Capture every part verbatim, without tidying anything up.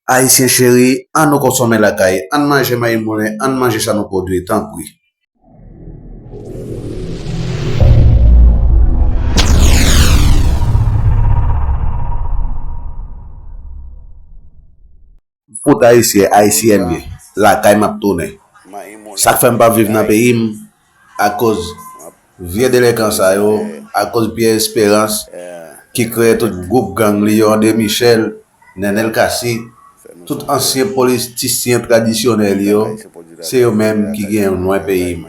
Ayisyen cheri, ann nou konsome lakay, ann manje mayi moulen, ann manje sa nou pwodui, tanpri. Fout ayisyen, ayisyèn ye, lakay m ap tounen. Sa k fè m p ap viv nan peyi m, akoz vye delenkan sa yo, akoz Pierre Espérance ki kreye tout gwoup gang li yo, André Michel, Nenel Cassy, tout ansyen politisyen tradisyonèl yo, se yo menm ki gen lwen peyi m.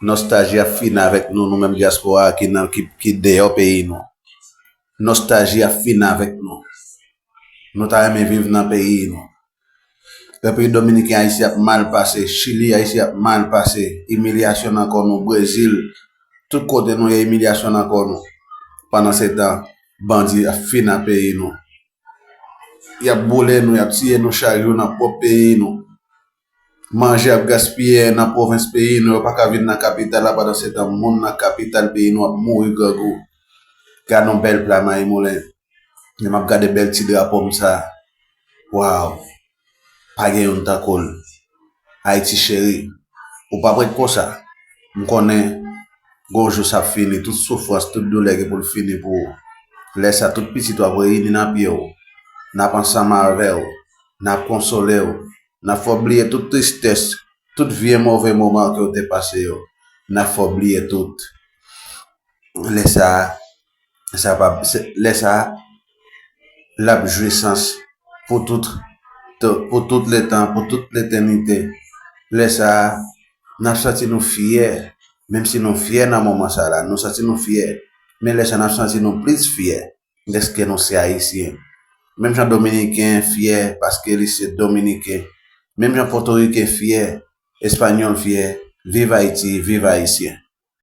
Nostalji ap fini avèk nou, nou menm dyaspora a ki nan, ki, ki deyò peyi nou. Nostalji ap fini avèk nou. Nou ta renmen viv nan peyi nou. Repiblik Dominiken, Ayiti ap mal pase. Chili, Ayiti ap mal pase. Imilyasyon nan kò nou. Brezil, tout kote nou ye, imilyasyon nan kò nou. Pandansetan, bandi ap fini nan peyi nou. Y ap boule nou, y ap tiye nou chak jou nan pwòp peyi nou. Manje ap gaspiye nan pwovens peyi nou, yo pa ka vin nan kapital la, pandansetan moun nan kapital peyi nou ap mouri grangou. Gad yon bèl pla mayi moulen. Lè m ap gade bèl ti drapo m sa. Waw. Pa gen youn tankou l. Ayiti cheri. Ou p ap ret konsa. M konnen gon jou sa ap fini, tout soufrans, tout doulè gen pou l fini pou ou. Lè sa, tout pitit ou ap reyini nan pye w. N ap ansanm avè w. N ap konsole w. N ap fè w bliye tout tristès, tout vye move moman ke w te pase yo. N ap fè w bliye tout. Lè sa, sa pa, se, lè sa, l ap jwisans pou tout, pou tout letan, pou tout letènite. Lè sa, n ap santi nou fyè, menm si nou fyè nan moman sa la, nou santi nou fyè. Men lè sa, n ap santi nou plis fyè. Dèske nou se Ayisyen. Menm jan Dominiken fyè paske li se Dominiken, menm jan Pòtoriken fyè, Espanyòl fyè, viv Ayiti, viv Ayisyen.